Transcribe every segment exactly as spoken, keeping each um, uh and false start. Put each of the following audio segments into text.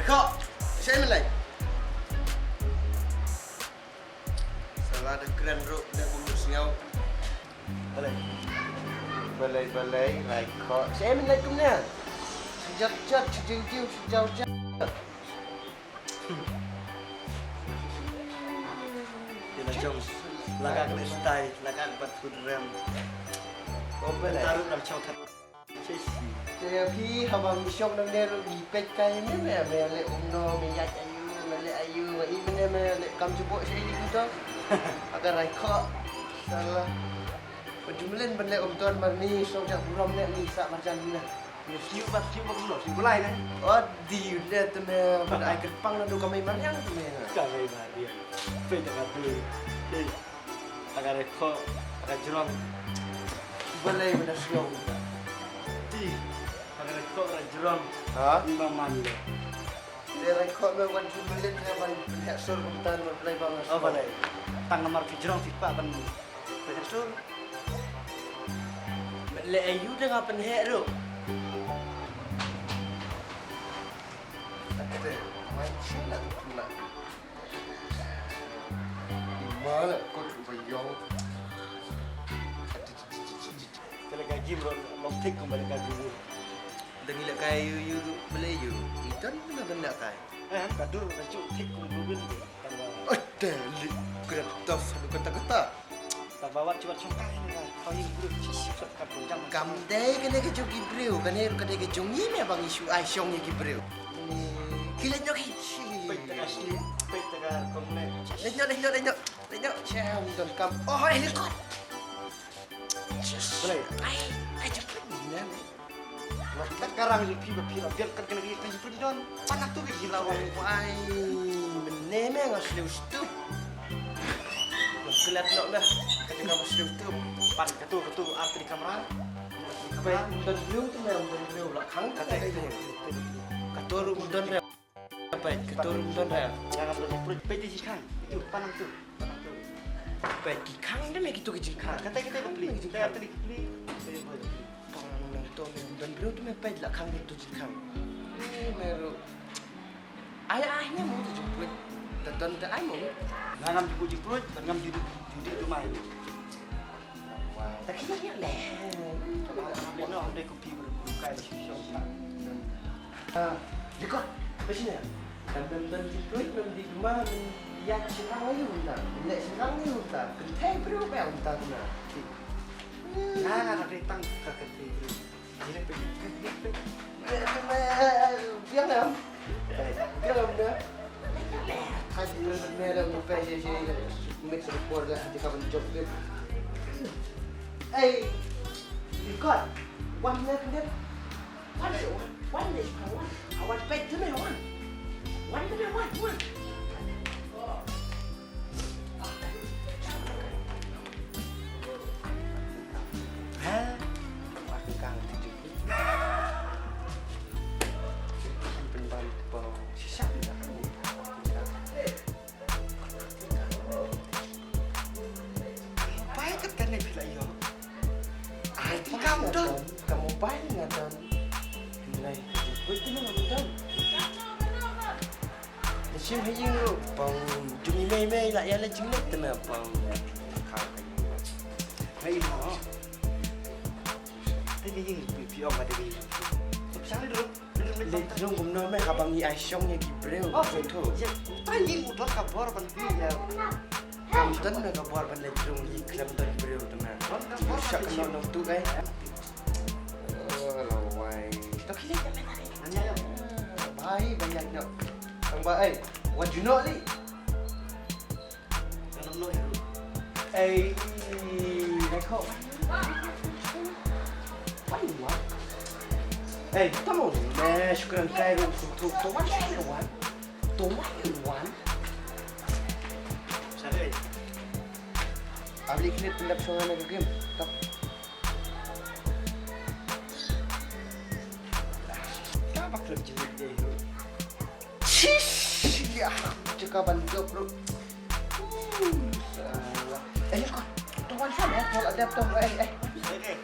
Ko, sha ïa mynlei. Sala da kren ruh da kum da sngew. Balei? Balei, balei, rai ko. Sha ïa mynlei kumne. Sha jat jat, sha jiw jiw, sha jaw jaw. Ïa la jong, la ka kane style, la ka bat food rem. Ko balei? Taruh dang chong khat. Te phi haba ngi shong nangne ruh ngi peit kai ne me, me leh kumno, me ïaid aïu, me leh aïu, me i mane me leh kam jubok sha ïing to. Aga rai ko. Sala. Ba jumlin ban leh kumto mar ni shong ja burom ne ni sa marjan ni na. Ni siew ba siew ba kumno, siew gulai ne. Oh, di u leh te me, ba ai kyrpang na du kamai mariang te me. Kamai mariang. Peit ka tu. Peit. Aga rai ko, aga jrong. Balei ba da sngew. Ti, aga rai ko, aga jrong. Ha? Ni ma man le. Te rai ko me wan ju minit ha ban heh sur kumtan ban balei ba nga. Oh, balei. Tang namar ki jrong ki pa ban heh sur. Le ayu da nga pynheh ruh. Ate, mai chila tu pula. Mala kot rupa yong. Te leh ka gym ruh long thik kumba leh ka gym. Dang ila kai yu yu ruh bele yu. Itan na benda kai. Eh, ka dur ka chu thik kum rubin. Ote li grab tof adu kata kata. Ta ba wat chuat chong kai ni ka. Kau yu yu. Kam dei kane ka jong ki briew, kane ruh ka dei ka jong ngi me ba ngi shu ai shong ïa ki briew. Ki leit noh ki. Peit ta ka sleep, peit ta ka kong leh. Leit noh, leit noh, leit noh. Leit noh. Shem don kam. Oh, eh, leit kot. Balei? Ai, ai, jemput ni, man. Wat kat karang ïa phi ba phi la biang kat kane ka ïa ka jemput ni don. Panak tu ka jemput. Ai, mynne me nga sliew stup. Nga klet nok dah. Kata nga sliew stup. Pan katu, katu, arti di kamera. Peit, don briew tu me, don briew la khang. Kata itu. Katu ru don re. Peit, katu ru don re. Jangan berperut. Peit di khang. Itu, panang tu. Panang tu. Peit, ki khang de me kitu ki jingkhang. Kata kita beli. Kita arti di beli. Pang nang to me don briew tu me peit la khang tu jingkhang. Ni me ru. Ai ai ne mo tu jingpruit. Da don da ai mo. Ngam jingpruit, ngam judi judi tu mai. Ta ki ne le. No, de ku pi bru kai shi shong. Ah, dikot. Ba shine. Kan don don jingpruit, don di ma, don ya shirang ayu ta. Le shirang ayu ta. Kan thai briew ba ta na. Nga nga ri tang ka ka ti. Biang em. Biang em da. Haji me da mu pe je je mix report da haji ka ban jok de. Hey, you got one minute, minute. One minute, one minute, one. I want back to me, one. One minute, one, one. Bai kat kane phi la ïoh. Ai, ti kam don. Ka mobile nga don. Nai, wei ti nga don. Da shim ha ïing ruh pang jong i mei mei la ïa la jingleh te me pang. Ka ka ïing. Ngai mo. Te ni ïing pi pi ong ka te ïing. Sop shang ni ruh. Leit rung kumno me haba ngi ai shong ïa ki briew. Oh, photo. Ïa, ta ïing u don ka bor ban pi ïa. Kam don me ka bor ban leit rung ïa khlem don briew te me. Don ka bor. Shak ka nong tu ai. Oh, la wai. To ki leit me. Nya ïa. Bai bai ïa no. Tang ba ai. Wat ju no li. Ei, Michael. What you want? Hey, come on, man. Shukran kai ro tu tu tu. What you want? Tu what you want? Sorry. Abli kini tindap shong na game. Tak. Tabak lem jelit deh. Shish, ya, jaka ban jop, bro. Hmm, salah. Eh, kau, tu wan sana, eh, kalau ada tu, eh, eh. Okay.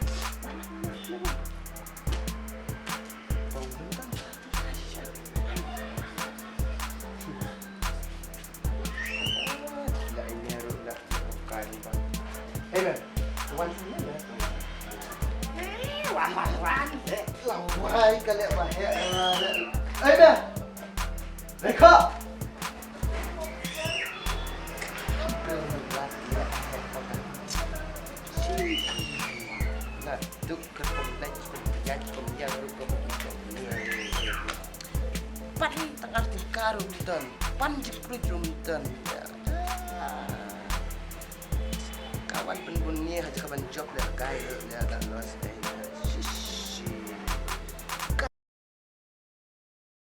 Wan sini, eh. Eh, wan, wan, wan. Eh, lawai ka leh ba heh, eh, eh. Eh, dah. Rekha. Nah, duk ke pemlek, pemjat, pemjat, duk ke pemjat. Pan tang arti ka ruh ym don, pan jingkyrkhu ruh ym don. Ka wan pynbun ngi ha jaka ban jop lehkai ruh leh da loss de.